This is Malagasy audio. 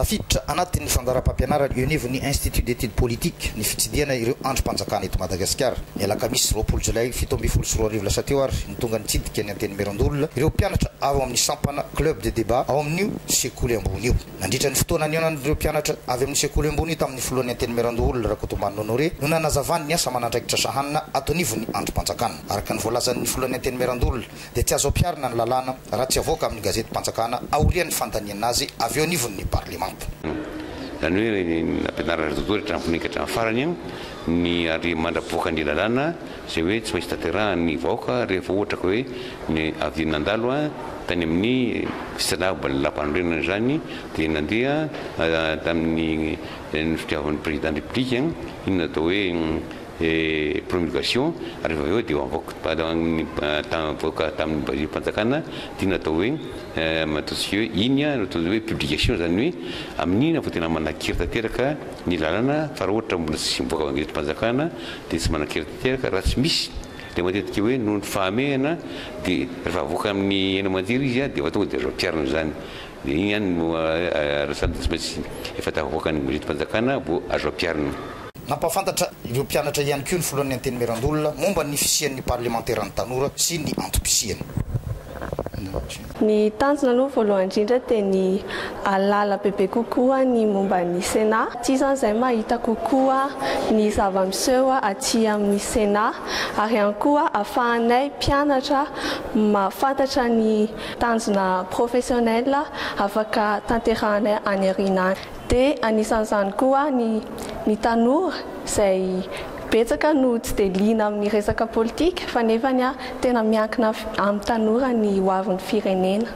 Tafiditra anatin'ny fandaharam-pampianarana eo anivon'ny Institut d'études politiques ny fitsidihana ireo andrim-panjakana eto Madagasikara. Ny alakamisy 20 jolay 2017 lasa teo ary no tonga nitsidika ny Antenimierandoholona ireo mpianatra avy ao amin'ny sampana Club de débat ao amin'io sekoly ambony io. Nandritra ny fotoana nihaonan'ireo mpianatra avy amin'ny sekoly ambony io tamin'ny filohan'ny Antenimierandoholona Rakotomano Honoré no nanazavany ny asa aman'andraikitra sahanina ato anivon'ny andrim-panjakana. Araka ny voalazan'ny filohan'ny Antenimierandoholona dia tsy azo ampiharina ny lalàna raha tsy avoaka amin'ny gazetim-panjakana aorian'ny fandaniana azy avy eo anivon'ny parlemanta. Izany hoe nampianarina ry Dodoa hatramin'ny voalohany ka hatramin'ny farany ny ary mandra-pivoaka ny lalàna izay hoe tsy maintsy tanterahan'ny vahoaka rehefa ohatra ka hoe ny avy nandalo tany amin'ny fitsarana lalàmpanorenana izany dia nandeha tamin'ny fitiavan'ny président république iny natao hoe promulgation ary rehefa avy eo dia avoaka tamin'ny bazilim-panjakana dia natao hoe ataontsika hoe iny no atao hoe publication, izany hoe amin'iny vao tena manan-kery tanteraka ny lalàna, fa raha ohatra mbola tsy mivoaka avy amin'ny dia tsy manan-kery tanteraka raha tsy misy dia matetika hoe noho ny fahamehana dia rehefa avoaka amin'ny haino aman-jery izy dia efa tonga dia azo ampiharina izany. Dia iny ihany no sady tsy maintsy efa tafavoaka ny gazetim-panjakana vao azo ampiharina. Nampahafantatra ireo mpianatra ihany koa ny filohan'ny Antenimierandoholona momba ny fisian'ny parlemanteran'ny tanora sy ny antom-pisiany. Ny tanjona aloha voalohany indrindra dia ny hahalala bebe kokoa ny momba ny Sénat. Aty izany izahay mahita kokoa ny zava-miseho aty amin'ny Sénat ary ihany koa ahafahanay mpianatra mahafantatra ny tanjona professionnel afaka tanterahanay any aoriana any. Dia anisan'izany koa ny ny tanora izay betsaka no tsy dia liana amin'ny resaka politika fa nefany tena miankina amin'ny tanora ny hoavin'ny firenena.